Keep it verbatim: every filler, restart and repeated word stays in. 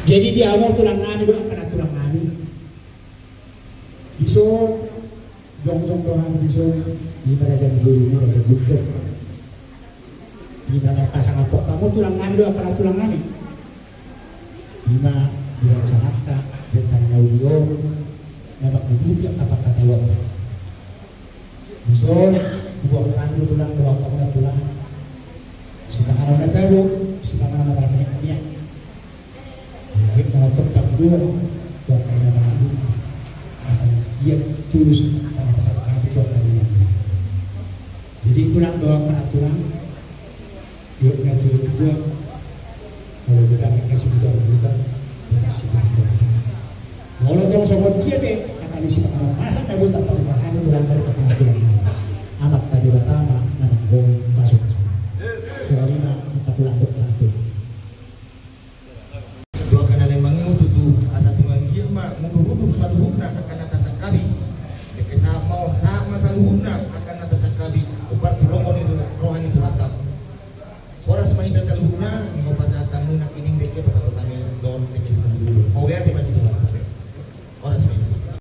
Jadi di hamu tulang nami dohot angka na tulang nami, dison jongjong do hami dison, ima raja ni borumu, Raja Gultom. Ima na pasangaphon hamu tulang nami dohot angka na tulang nami. Ima di rancangan ta, rencana na uli on, na manguduti angka pangkataion. Dison, huboan hami do tulang, dohot hamu na tulang, sipanganon na tabo, sipanganon na marmiak-miak. Mungkin manonton pangidoan tu angka na marmiak, asa dia tulus angka na tasangkapi tu angka na marmiak. Jadi tulang, dohot hamu na tulang, Iok na tua-tua, molo godang na sibuta-buta, godang sibuta-buta. Molo tong songon dia pe, angka na sipanganon masa na boi tarpatupa hami tulang dari angka na tulang. Amanta Debata ma na manggohi pasu-pasu. Songon i ma angka tulang dohot angka na tulang. Dua angka na naeng mangihuthon tu, asa tung anggiat ma mudur-udur saluhutna angka na tasangkapi. Dengke sahat ma on, sahat ma saluhutna.